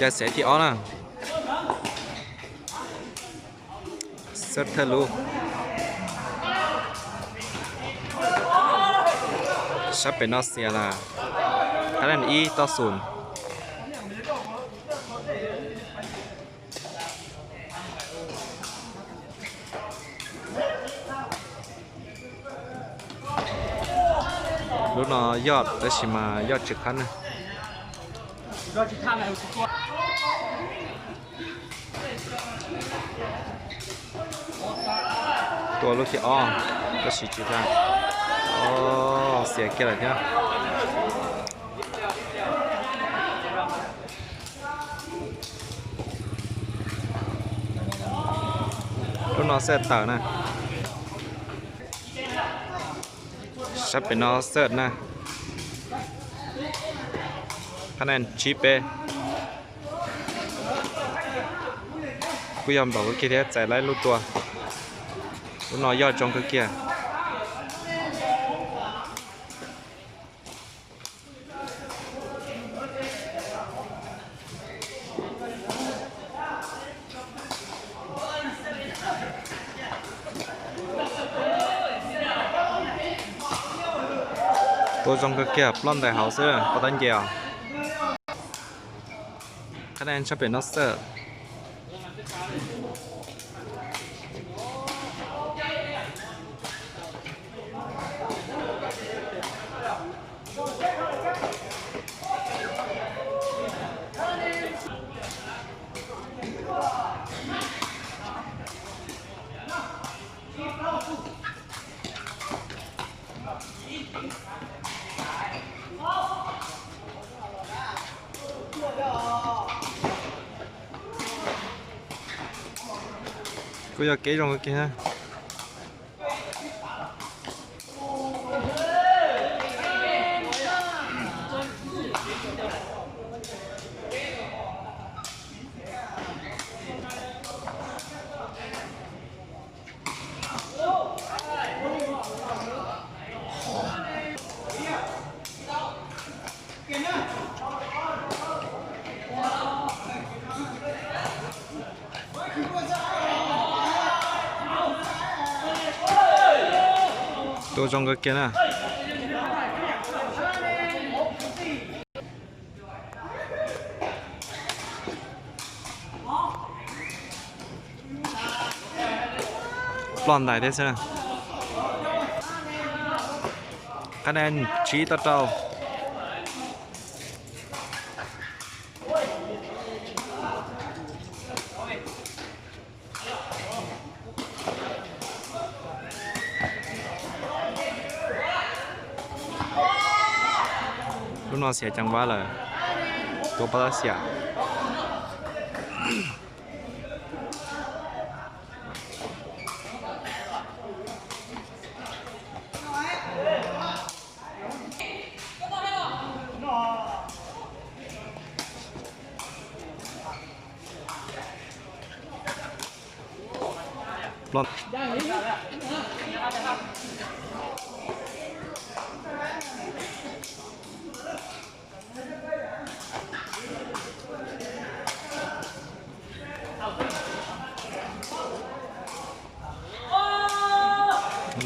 Yog xiav thib ob na. Xab thawj lub. Sab pem no xiav lawm. Qhab ib toj xum. Lub no yoj tab sis mas yoj tsis qab na. Tua lub thib ob, tab sis tsis qab. Xiav kiag lawm thiab. Lub no xab tawm na. Sab pem no xab na. Qhab tsib peb. Kuj yog npaum kawg kiag thiab, txais lawm lub tua. Lub no yoj zoo kawg kiag. Tua zoo kawg kiag, ploj ntais hauv xwb, pov tab nce os. Qhab sab pem no xab. Kuj yog kev zoo kawg kiag. Tua zoo kawg kiag na. Ploj ntais thiab xwb. Qhab tsib toj rau. Lub no xiav ceev vab lawm, tua pov tab xiam.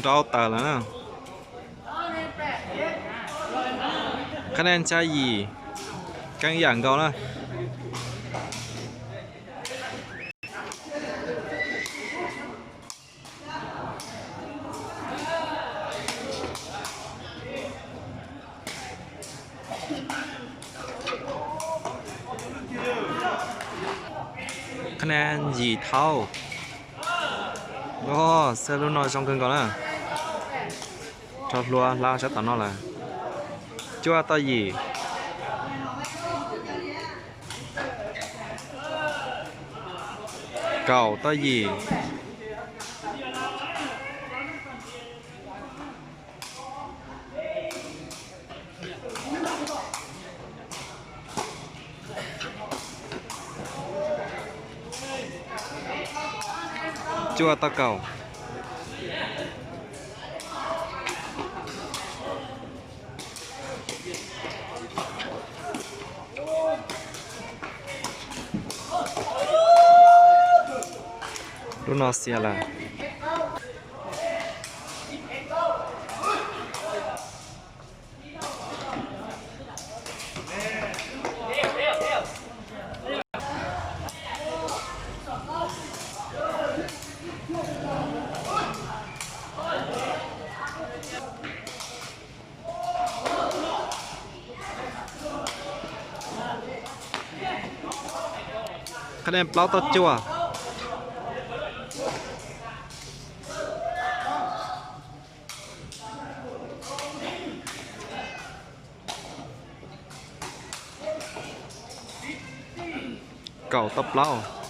Nrau tawm lawm na. Qhab tsib yim, keeb yam nkaus na. Qhab yim thaub. Xab lub no zoo kawg nkaus na. Rho hlua hla sab tom no lawm. Cuaj toj yim. Kaum toj yim. Cuaj toj kaum. Lub no xiam lawm. Qhab Dej plaub toj cuaj. Kaum toj plaub.